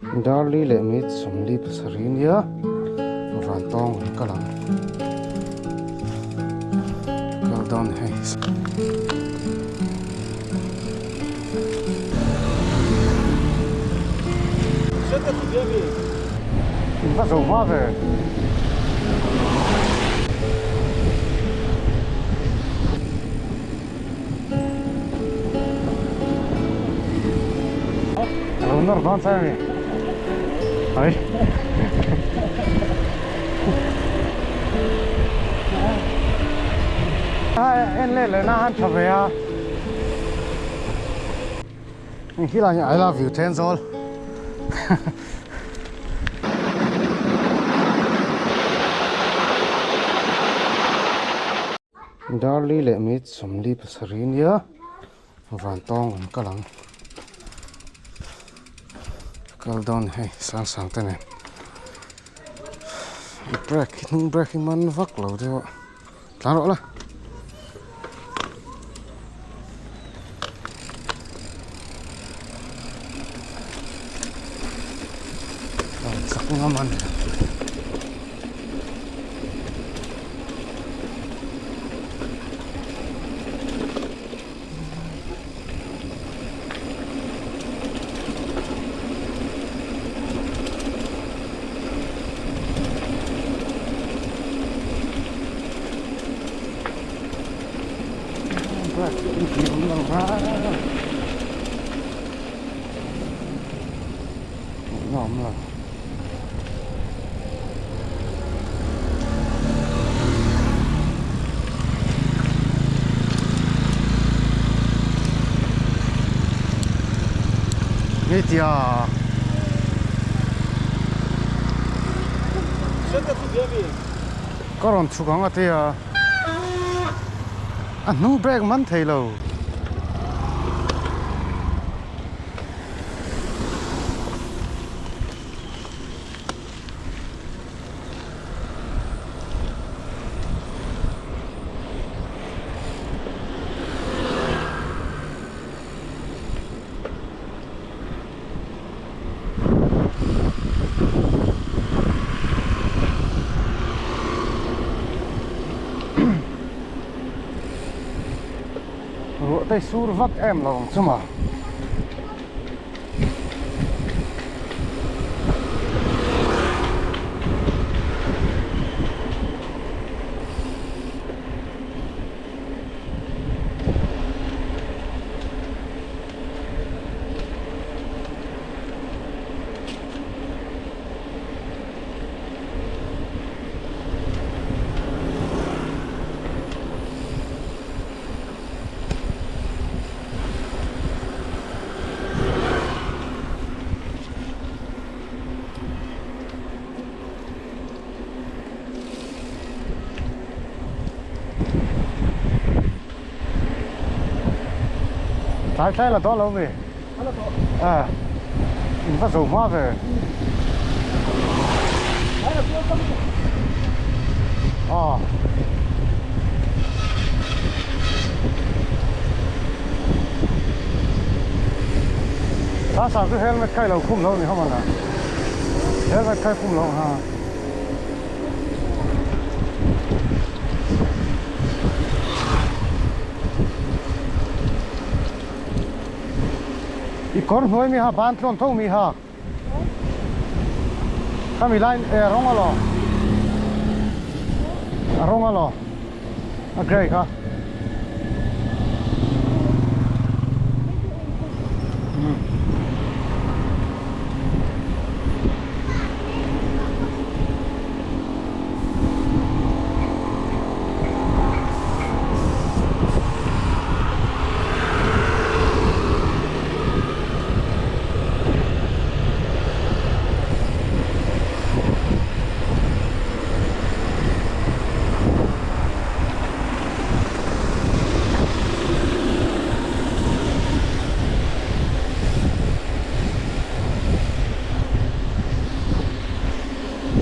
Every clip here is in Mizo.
Darli leh mit 47 nia vantawng an kal ang kal dawn hei. In va zo hma ve. Lo nawr dawn chai ami ai en leh leh na han tha ve a khi lai hi I love you Thenzawl Darli leh mit 47 nia vantawng an kal ang kal dawn hei sang sang te nen brake hi hnung brake hi man vak lo deuh a tlan rawh la. Chak ngam a ni. Ka rawn chhuk ang a tia a hnung brake man thei lo. Ruah te sur vak em lo ang chu maw. Tlai tlai la tawh lo mi? A la tawh. A in va zo hma ve. Tlai la tual tam tawh. Aw. Sa sa chu helmet khai lo khum lo ni ho mana. Helmet khai khum lo ha. I kawr hnuai mi ha ban tlawn tho mi ha khami lai e rawng alaw a rawng alaw a grey kha.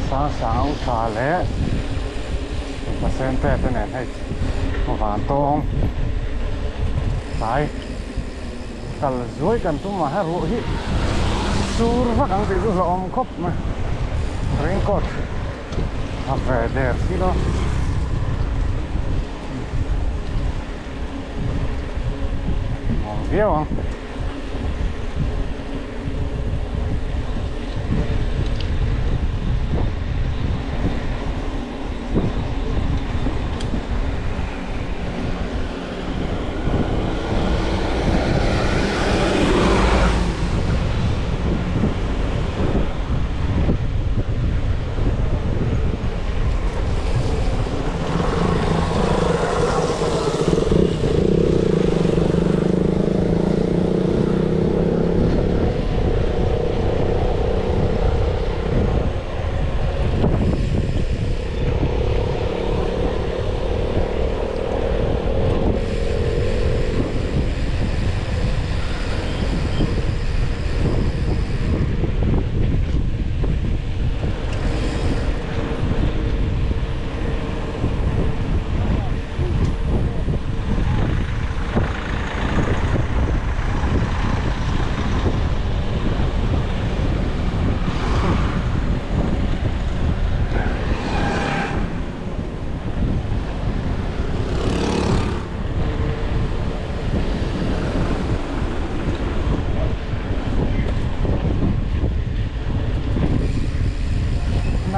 Sang sang tha leh pasente te nen hei van tawng tlai kal zuai kan tum a he ruah hi. Sur vak ang tih chu hlauhawm khawp mai. Raincoat a ve der si lo. Nuam viau ang.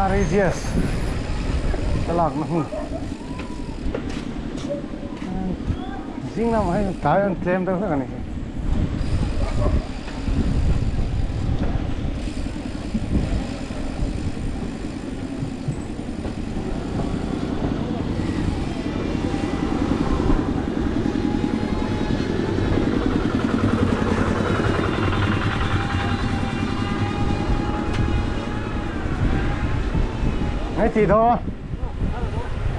Narijias ka lakna hmun zing lamah hian tlai an tlem deuh hlek a ni hi. Ngay chị thôi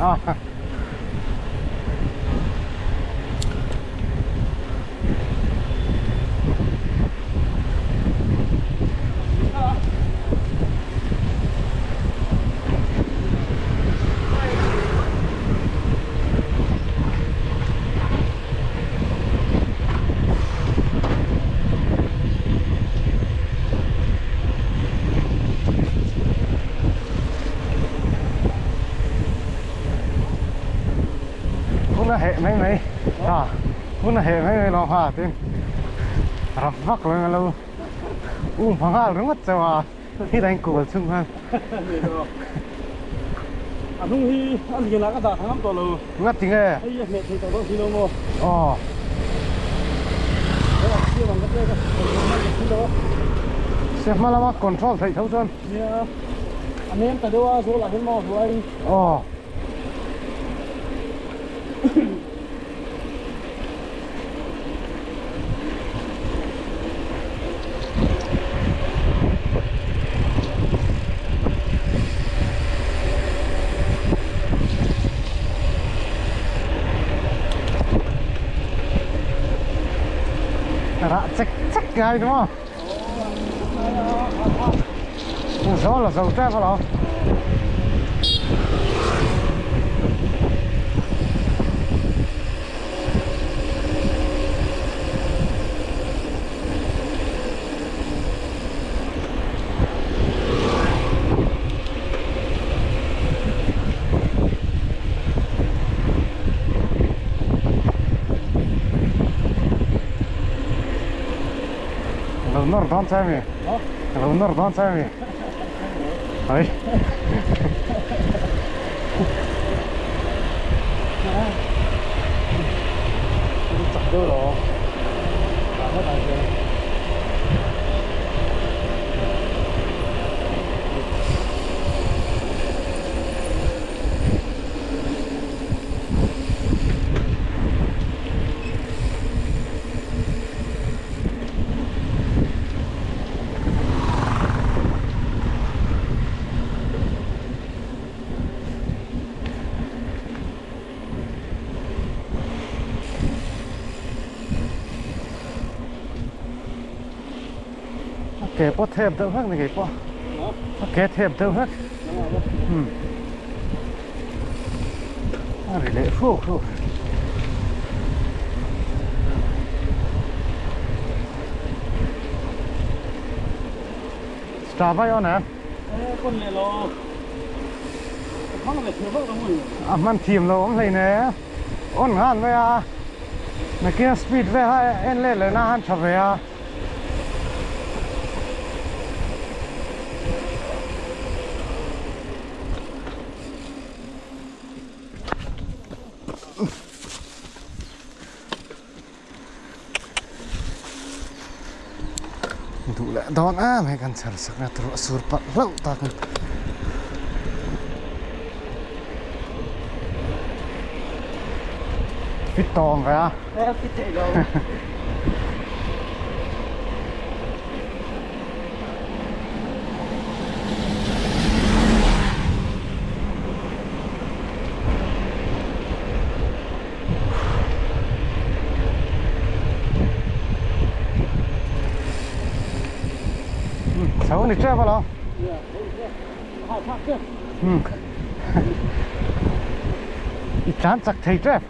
à. Hun a heh mai mai ha hun a heh mai mai lo ha tin rap vak lo alo um pha nghal ringawt chauh a hi dah in kual chung khan A hnung hi a lian ah ka dah thangam tawh lo. Nga ti nge? Hei a hmeh thei tawh dawn si lo maw? Aw. Hei a siam ang ka tia ka control hman ka si lo a. Se hma lama control theih tho chuan. Nia a nem ta deuh a zawl ah hian maw hruai. Aw. Rah chek chek ngai đúng không? Gió là dầu tép vào Lo nawr dawn chai mi? Lo nawr dawn chai mi? Hai. Chak deuh lo. A ke pawh thep deuh hlek ni kei pawh a ke thep deuh hlek umm a ri leh hruk hruk. Strava i on em? E kon leh lo. Ka hmang leh thiam vak lo maw ni? A hman thiam lo awm hlein e. On nghal mai a. Nakin a speed vel kha en let leh na han tha ve a. Duh leh dawn em hei kan chher sak na tur a sur palh hlauh tak in fit tawng ve a Eh fit thei lo Chho ni tep alo. I tlan chak thei tep.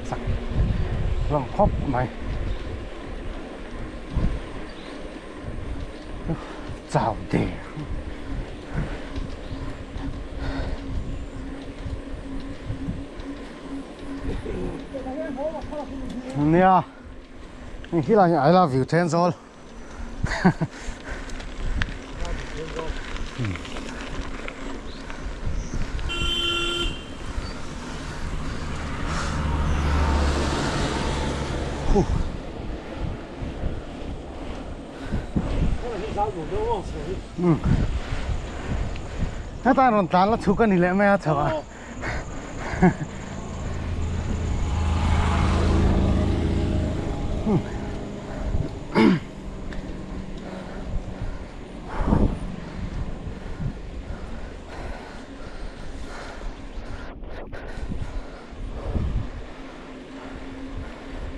Chak hlawm khawp mai chau der nia khi lai I love you Thenzawl. Heta rawn tlan la chhuk a ni leh mai a chho a.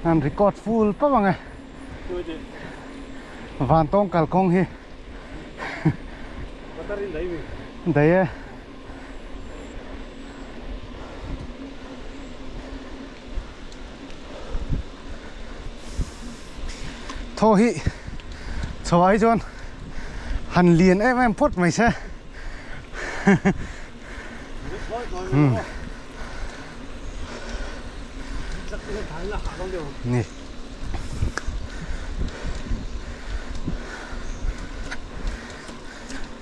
An record full pap ang e Vantawng kalkawng hi Daih e. Thaw hi chho ah hi chuan han lian em em phawt mai se ni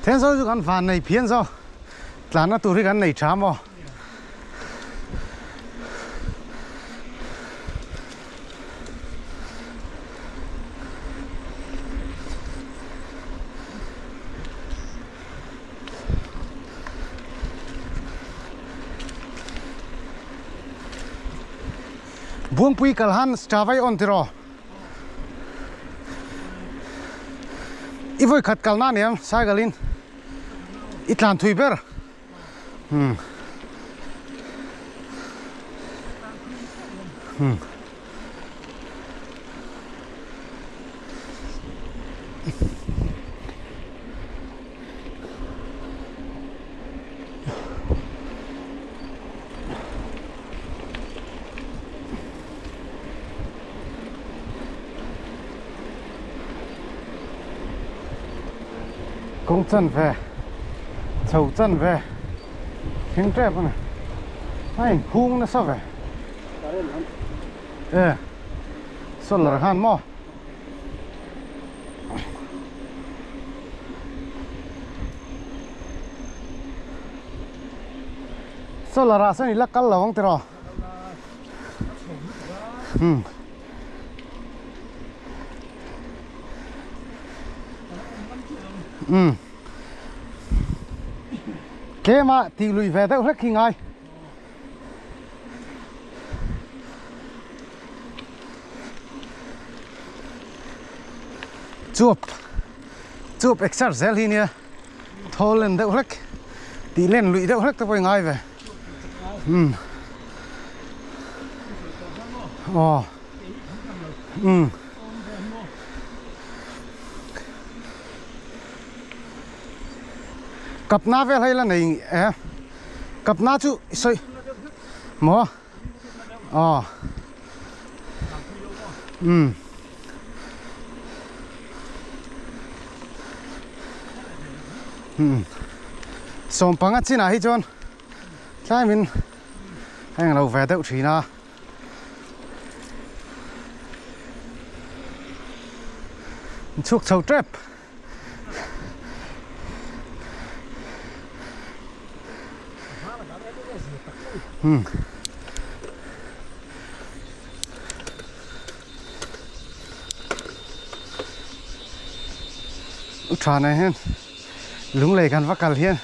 then saw chu kan van nei phian saw. Tlanna tur hi kan nei tha maw? Buangpui kal han Stravai on tiraw? I vawi khat kalna aniang cycle in. I tlan thui ber umm umm Kawng chan ve chho chan ve thing tep a ni a inphung nasa ve e solar khan maw solar ah sawn i la kal lo ang tiraw umm. Umm tlem a tih lui ve deuh hlek hi ngai. Chuap chuap exer zel hi nia thawl len deuh hlek tih len luih deuh hlek te pawh i ngai ve umm aw umm. Kapna vel hei la nei e kapna chu sawi maw aw umm umm sawmpanga chinah hi chuan tlaimin a englo ve deuh thin a. Chhuk chho tep. Hmm. U tha nei hian lunglei kan va kal hian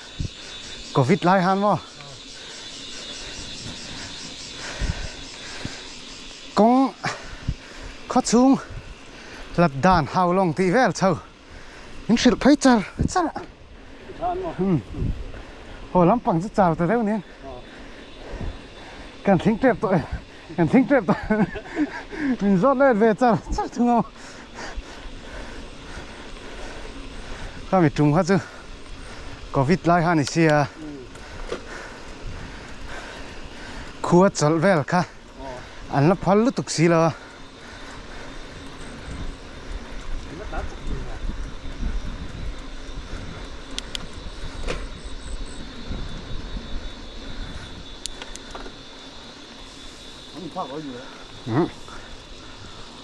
covid lai han maw kawng khaw chhung Hlat dan hau lawng tih vel chho min hrilh phei char char a. Umm haw lampang chu chau ta deuh nia. Kan thing tep tawh e, kan thing tep tawh min zawt let ve char char thung a. Khami tum kha chu covid lai kha ni sia khua chawlh vel kha an la phal lutuk si lo a.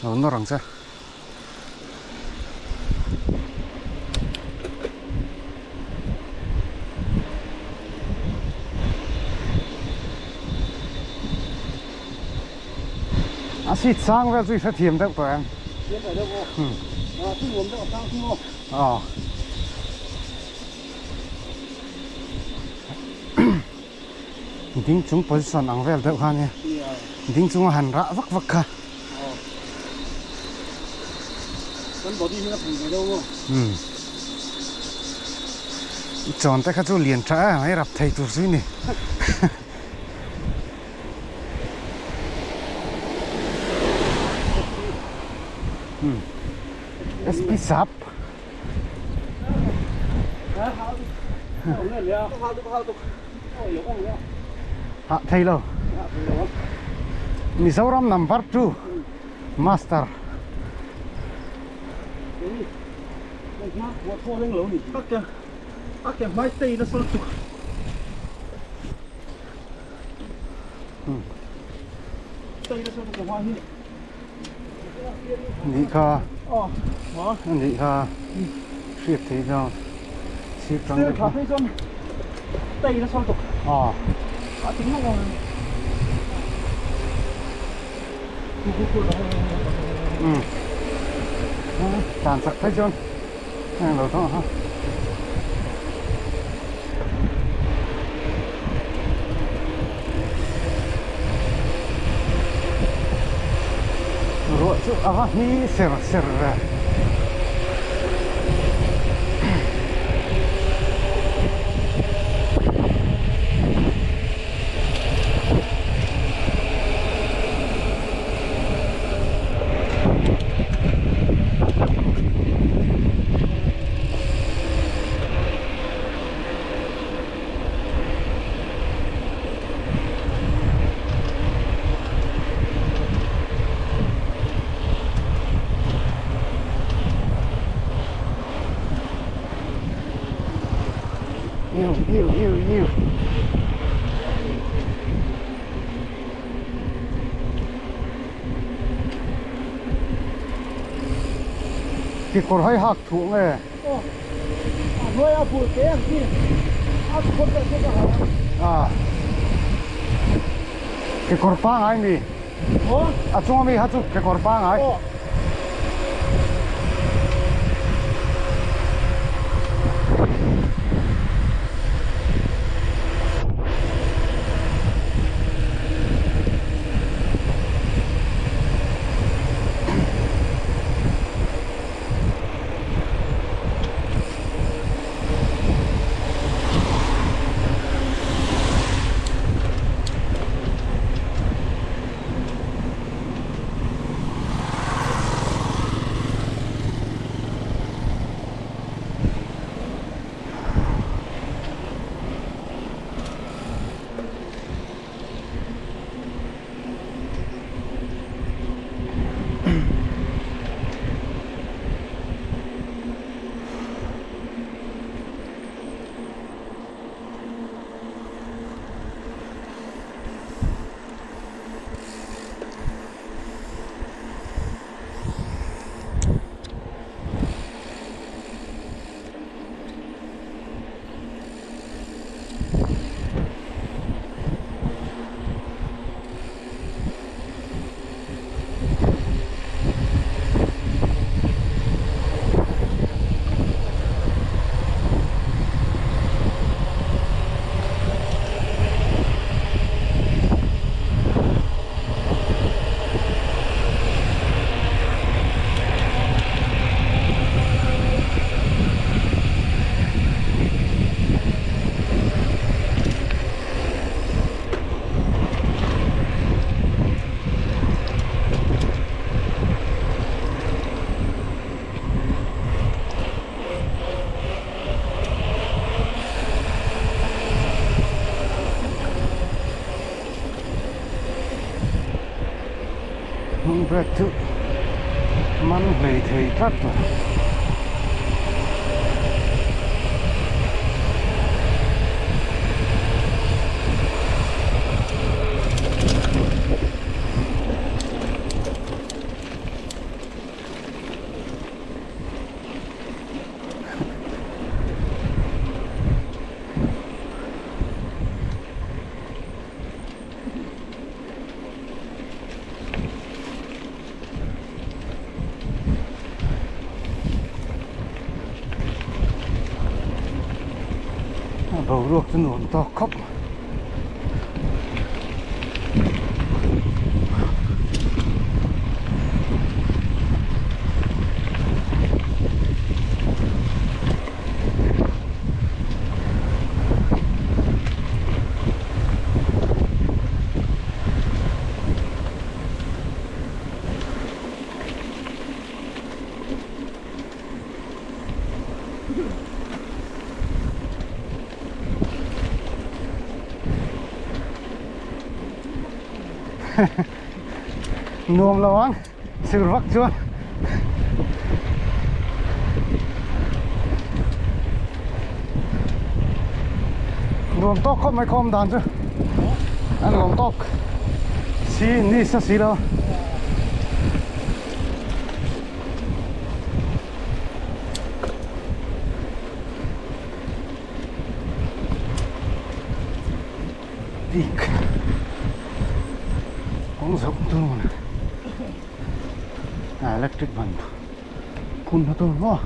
Lo nawr ang che. A seat sang vel chu i hrethiam deuh tawh em? Thiam tawh deuh aw. A chu nuam deuh a sang thung aw. Aw. Ding chung position ang vel deuh kha nia. Ding chunga han rah vak vak kha. Aw. Kan body hi a pui ve deuh maw? Umm. I chawn te kha chu lian tha em mai rap thei tur chu i ni. SP sap Hah thei lo Mizoram number 2 master Nih kha nih kha hriat theih chuan sir tang deuh kha aw tan chak phei chuan Heng lo thawh ha. Ruah chu a va hni ser ser ve. Iu iu iu iu. Kekawr hai hak thuh nge? Aw, a hnuai a bul te ang chi a khawp deuh chu ka ha a. Kekawr pangai mi? Aw. A chunga mi kha chu kekawr pangai. Aw. Brake chu man hlei thei tlat lo. A boruak chu nuam tawk khawp. Nuam lo ang sur vak chuan. Nuam tawk khawp mai khawm dan chu a nuam tawk si ni sa si lo. Bik kawng zoh tur maw electric ban phun na tur maw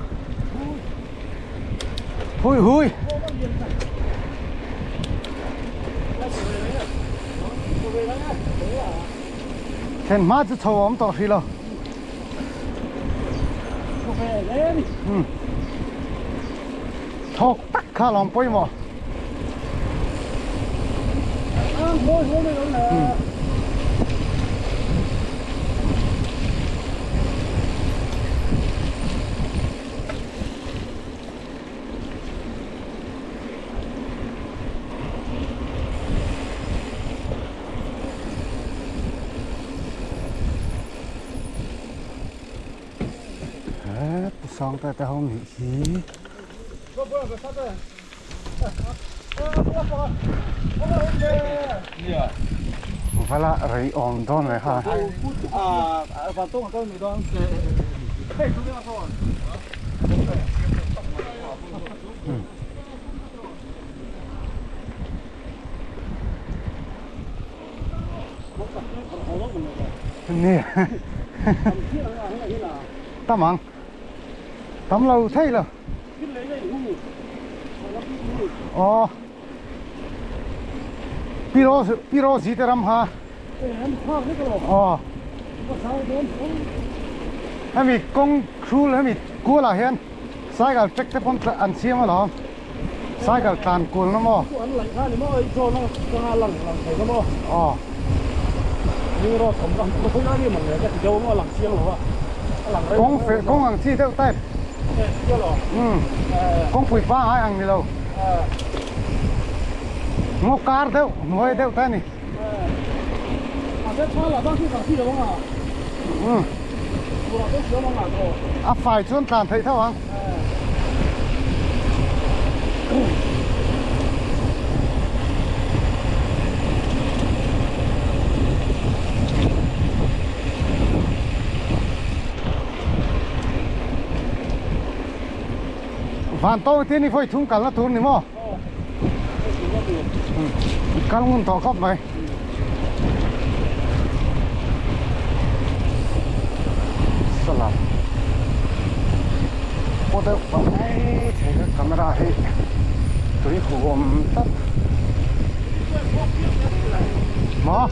hui hui then hma chu chho a awm tawh hrih lo Thawk tak kha lawm pawimawh. Pu Sangte te ho nih hi. Vala rei awm dawn ve kha. Ni tam ang tam lo thei lo aw piro piro zi te ram ha aw hemi kawng hrul hemi kual ah hian cycle track te pawn an siam alawm. Cycle tlan kual na maw? Aw. Kawng fel kawng ang chi deuh type. Umm kawngpui pangai ang ni lo. Ngaw kar deuh hnuai deuh te a ni. Umm a fai chuan tlan theih tho ang. Van tawng te ni vawi thum kalna tur ni maw? Kal ngun tawh khawp mai. Salam. Pawh deuh pah mai thei ka camera hi tui huh awm tlat. Maw?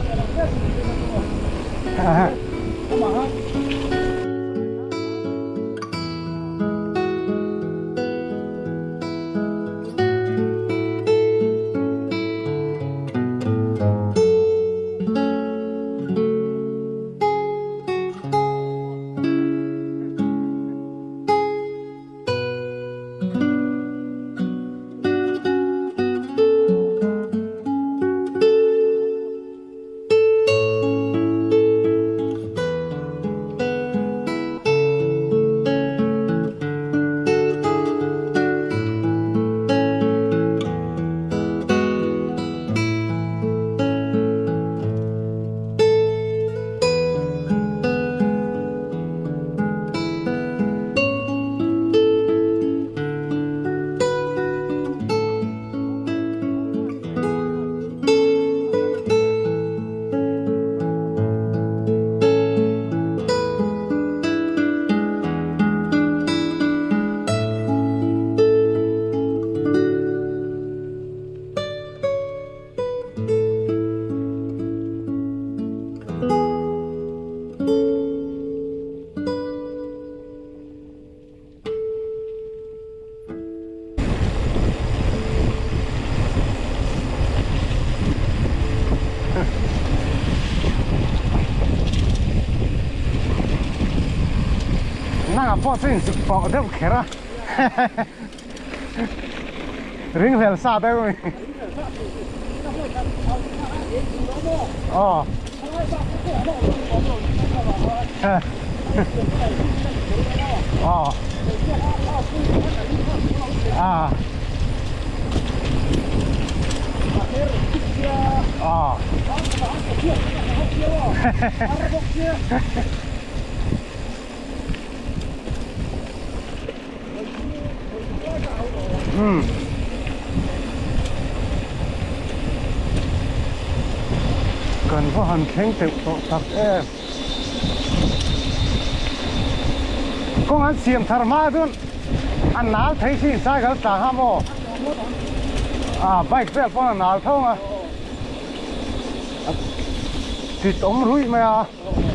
pawh chu inzuk pawh deuh kher a ring hlel sa deuh a ni. Aw. Aw. Ah. Aw. Um. Kan va han thleng teuh tawh tak em. Kawng an siam thar hma chuan a nal thei si cycle tla kha maw? Ah bike vel pawn a nal tho ang a. Tit awm ruih mai a.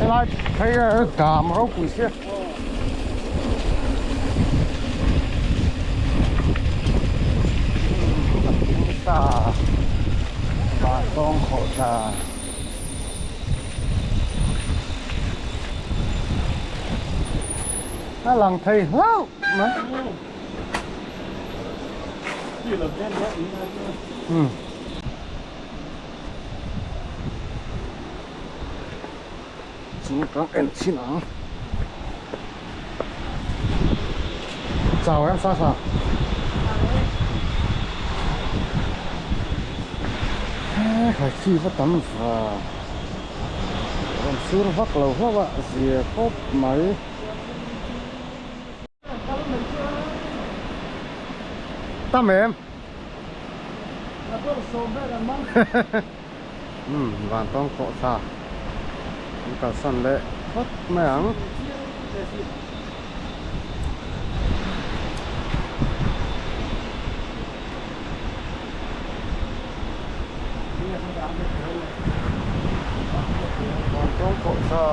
Helai phei a dam ropui sia. Ta van tawng khawh ta. A lang thei hlauh mai. Hmm. Chu kan en chhin ang. Chau em sa sa. He khai chi va tam va. Rawn sur vak lo hlauh a zia khawp mai. Tam em. Umm van tawng khawh thla an kalsan leh phawt mai ang. Van tawng khawh thla.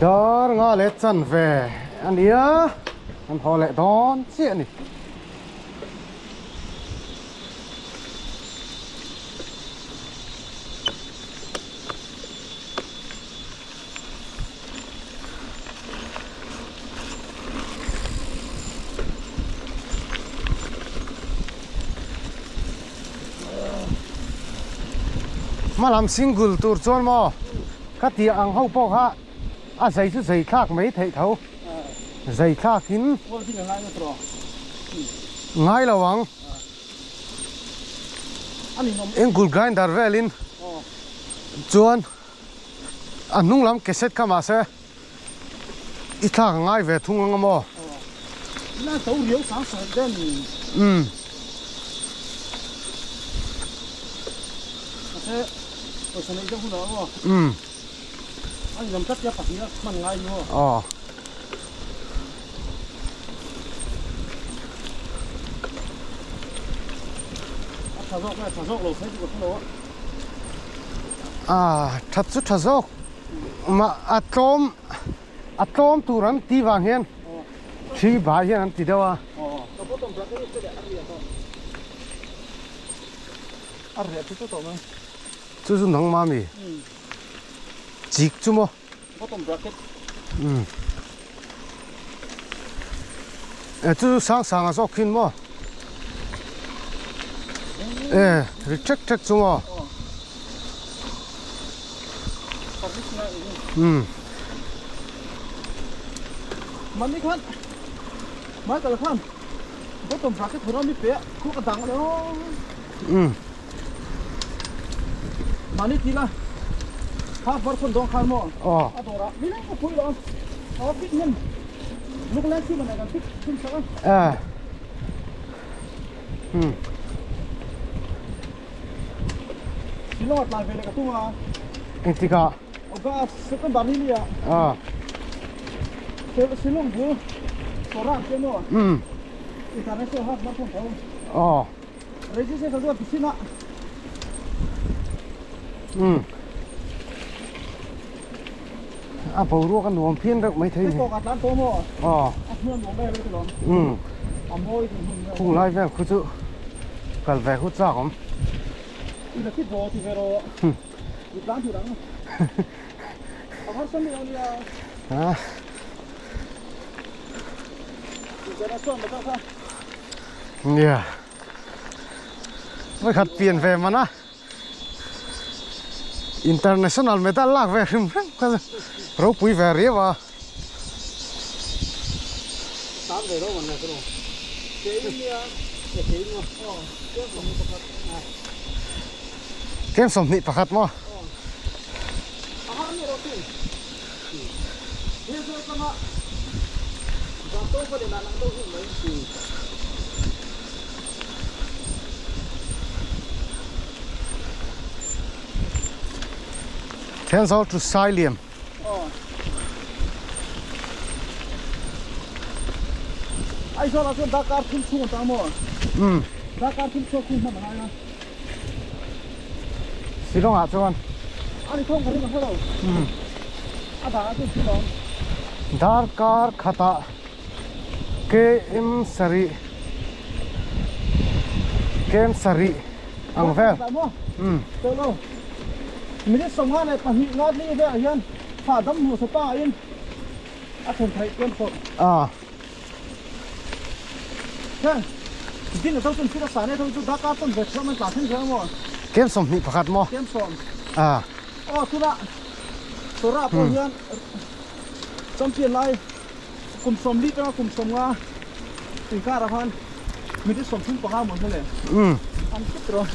Dar nga leh chan ve a nia an haw leh dawn chiah a ni. Hmalam single tur chuan maw ka tih ang ho pawh kha a zai chu zai thlak mai theih tho zai thlak in ngai lo ang angle grinder vel in chuan. A hnung lam cassette kha mahse i thlak a ngai ve thung ang a maw? Ila to riau sang sang den. Umm. Mahse pawisa neih deuh hunah maw? Umm. A inawm tlat tia pahnih a hman ngai ni maw? Aw. A tha zawk nge tha zawk lo phei chu ka hre lo a. Ah that chu tha zawk mah a tlawm a tlawm tur an tih vang hian thi bai hian an ti deuh a. Chu chu nangmah mi chik chu maw. Umm e chu chu sang sang a zawk khin maw e ri ṭhek ṭhek chu maw. Umm. Mani khan Michael khan bottom bracket thawr a mi pe a khuak a dang lo. Umm. Mani ti la half marathon dawng khan maw Aw. a dawr ah mi leng ka pui lo a a fit hnem luk leng chu man kan fit thum sak a. Eh. Umm. Shillong ah tlai ve leh ka tum a. Engtikah? August September ni nia. Ah. Shillong bul Soran te maw? Umm. International half marathon tho. Aw. Registration chuan ti chin a. Umm. A boruak a nuam phian reuh mai thei ni. Hei kawk a tlan tawh maw? Aw. A hmuh a nuam vel reuh te lawm. Umm. A mawi thei hmun vel. Khung lai vel khu chu kal ve khu chak awm. I la fit rawh ti ve rawh. I tlan thei dang. A harsa mi lo nia. Ha. International medal kha. Nia. Vawikhat pian ve man a. International medal lak ve hrim hrim kha chu ropui ve riau a. Tan ve ro man le chu. Ke in nia ke ke in maw. Kem 21 pakhat. Kem 21 maw. A har ni ro tin. He zo tanga zan to pa le na nang do hun mai. Thenzawl to Sailiam. Aizawl ah chuan darkar thum chhung an tang maw? Umm. Darkar thum chhuak khum hman a ngai a. Shillong ah chuan. A ni thawng ka ring a hre lo. Umm. A dang ah chuan Shillong. Darkar khatah KM sarih KM sarih ang vel. Umm. Teh lo. Minute 52 li velah hian thla dam hmuh sa pa in a thlen theih kem tawh. Ah. Heng din a zo chun thil a sa nia chu darkar tawn ve theuh man tla thleng zel maw? Kem 21 maw? Kem sawm. Ah. Aw tunah Torah pawh hian champion lai kum 40 atanga kum 50 inkar ah khan minute 35 maw hnawleh an fit rawh.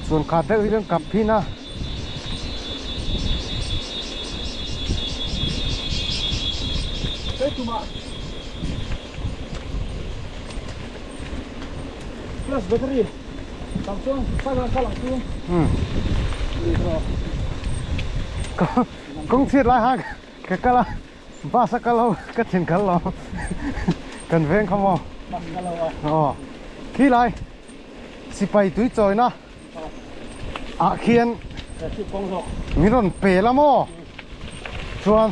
Chuan khat deuh hi kan kap phin a. Plus battery tam chuan 500 kal ang chu. Umm. Kawng chhiat lai khan ka kal a bus a kal ho ka thin kal lo kan veng kha maw. Bus kal ho a. Aw khi lai sipai tui chawina ah khian min rawn pel a maw chuan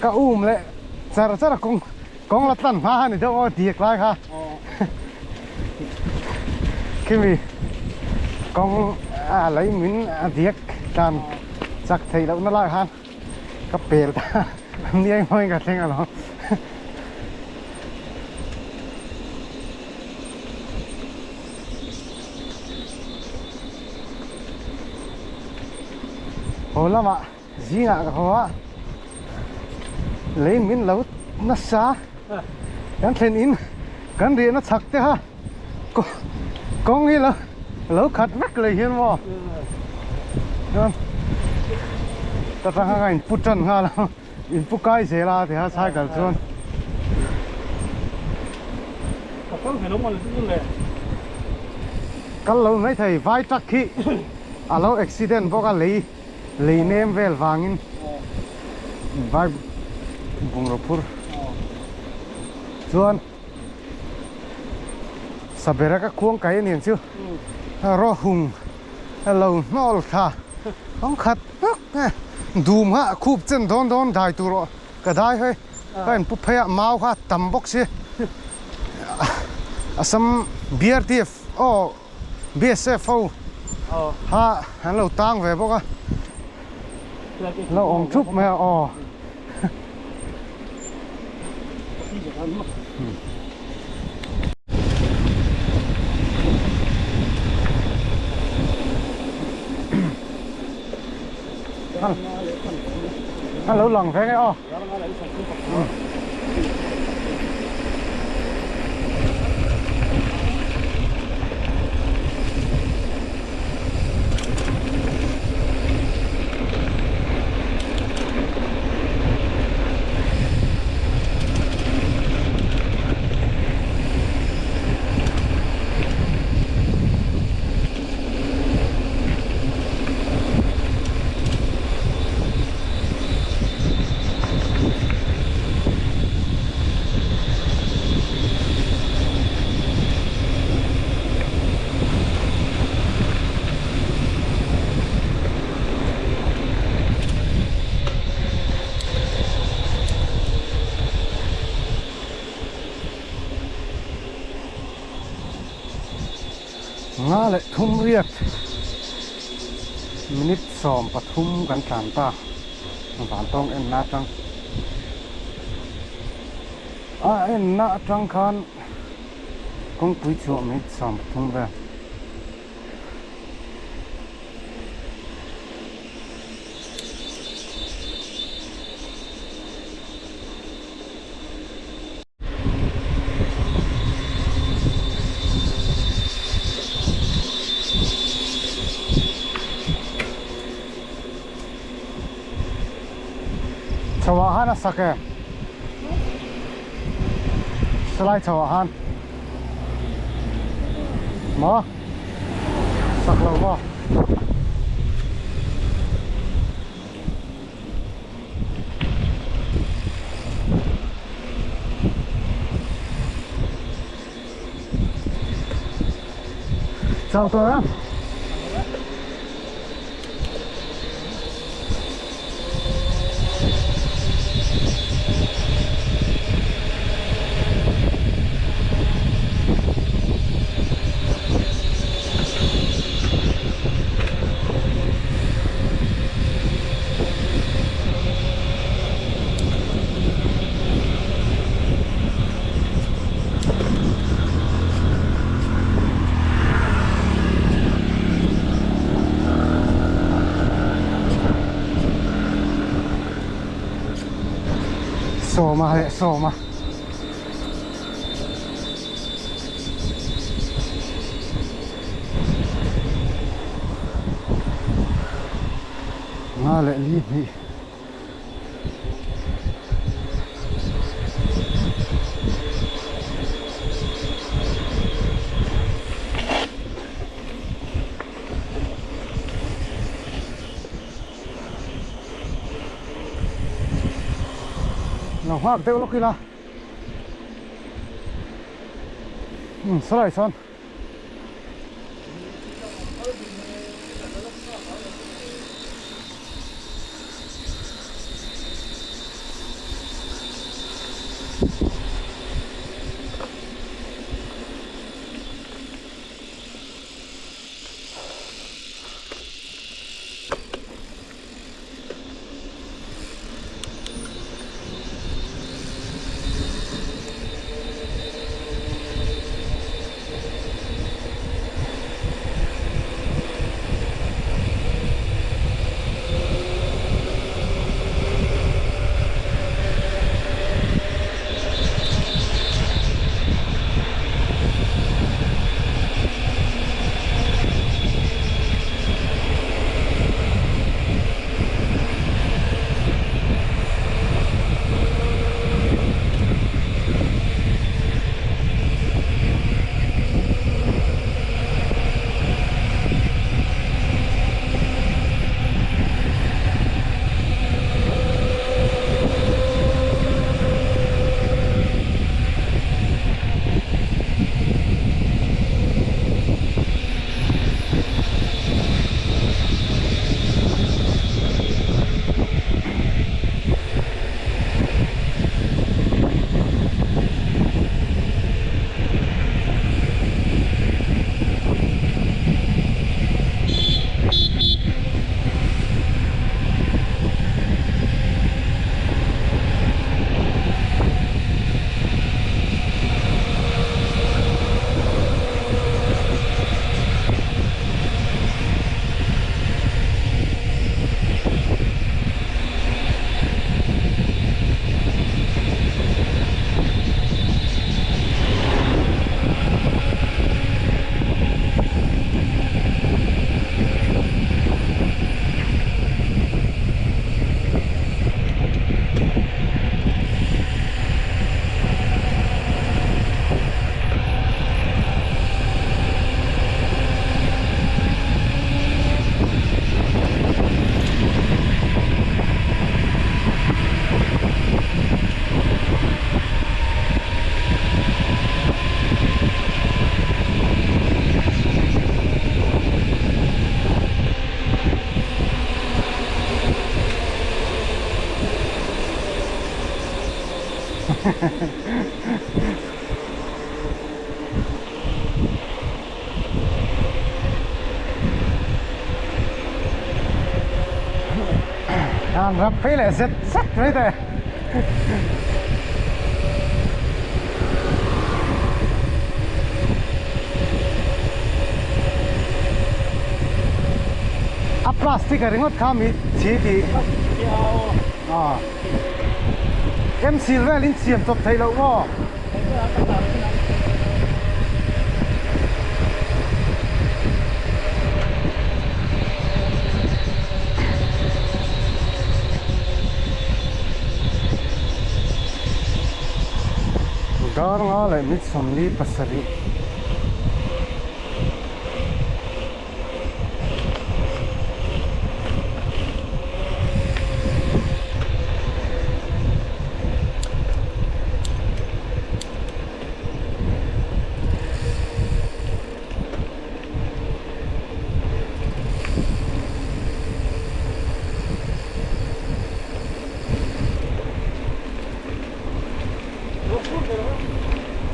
ka um leh char char a kawng kawng la tlan hma a ni deuh aw diak lai kha khimi kawng a lei min a diak tlan chak theih loh na lai khan ka pel ta niai mawiin ka thleng alawm. Haw lamah. Zingah ka haw a, lei min lo nasa kan thlen in kan riahna chhak te kha kawng hi lo lo khat vek lei hian maw chuan ta tang kha in pu tan nghal a in pu kai zel a ti kha cycle chuan. Ka kal ve lo maw le chu le. Kal lo mai thei vai truck hi a lo accident bawk a lei. Lei nem vel vangin vai bungraw phur chuan sabera ka khuang kai aniang chu rawh hung a lo hnawl thla awm khat vek e dum kha a khup chen dawn dawn dai tur aw ka dai hawi ka inpu phei a mau kha a tam bawk si Assam BRTF aw BSF ho. Kha an lo tang ve bawk a. Lo awm thup mai a aw. An lo lang ve nge aw. Nga leh thum riat minute 13 kan tlan ta vantawng enna atang a enna atang khan kawngpui chhuah minute 13 vel. Chho ah khan a sak em? Salai chho ah khan. Maw? Sak lo maw? Chau tawh em? Sawma leh sawma. Nga leh li hnih. Lo nghak deuh lawk ila. Umm saw lai sawn. An rap phei leh zet zet mai teh. A plastic a ringawt kha mi thi tih a em sil vel in siam chawp theih loh maw? Dar nga leh mit 47.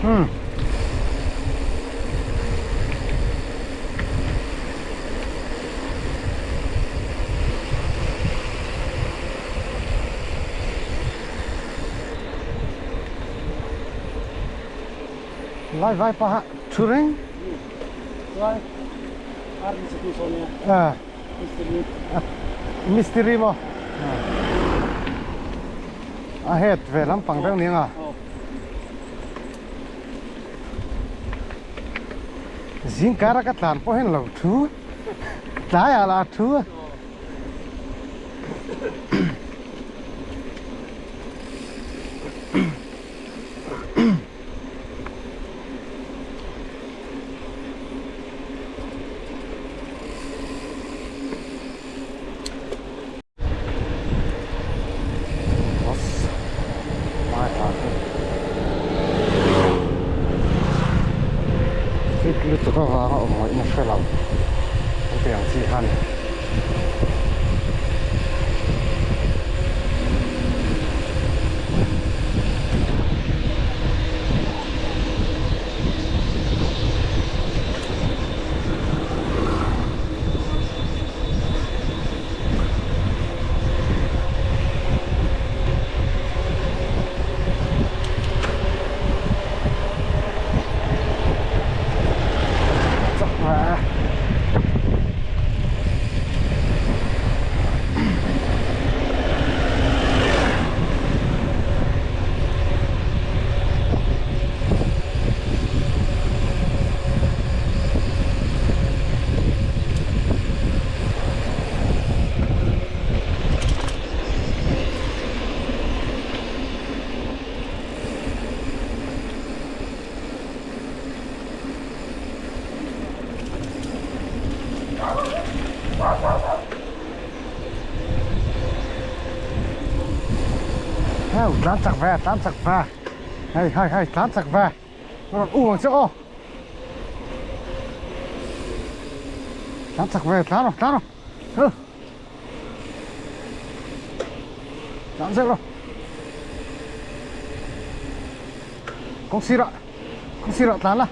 Hmm. Vai vai paha thu reng. Vai. Ar ni chu so ne. À. Mistiri. Mistiri maw? A het ve lampang deuh nia. Zing kara ka tlan pawh hian lo thu tlaiah lah a thu a. Bus hmai tah hi fit lutuk avanga awm ngaihna hre lo an tih ang chi kha a ni. Hei tlan chak ve tlan chak ve hei hei hei tlan chak ve rawn u ang che aw tlan chak ve tlan rawh tlan rawh tlan zel rawh kawng sirah kawng sirah tlan la.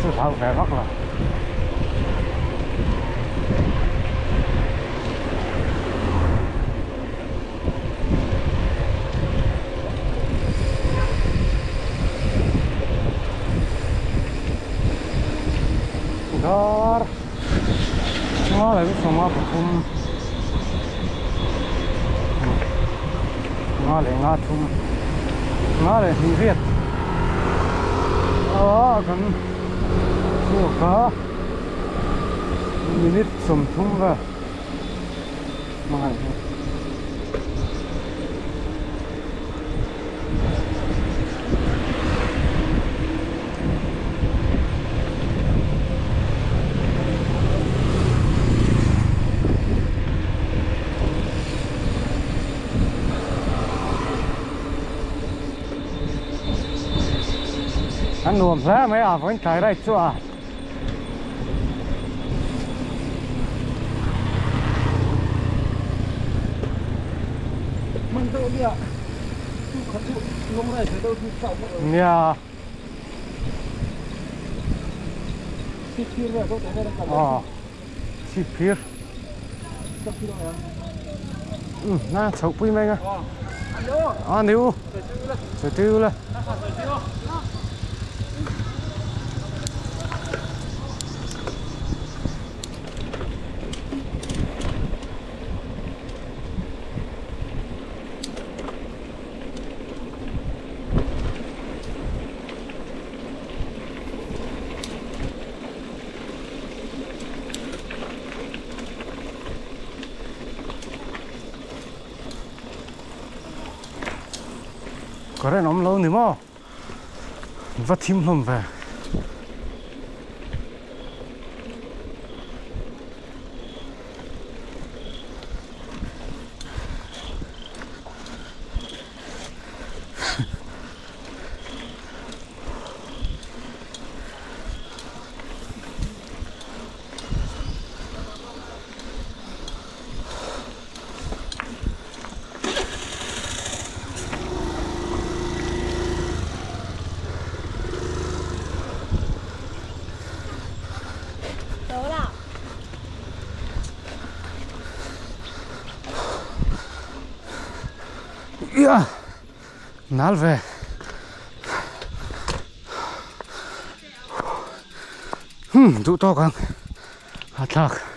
Chu hlau ve vak lo. Dar nga leh sawma pathum nga leh nga thum nga leh hnih riat ah kan chhuak a. Minute 30 vel hmangaih hi. A nuam hle mai a vawiin tlai ride chu a. Hman deuh nia chu kha chu long ride ve deuh chu chauh bawk lo. Nia. Chhip phir vel deuh teh vel a kal. Aw chhip phir. Chhip phir ang em? Um na chhoh pui mai nga. A ni u. Sawi tui ula. Current awm lo ni maw? Va thim hlawm ve. Ia nal ve hmm duh tawk ang a thlak.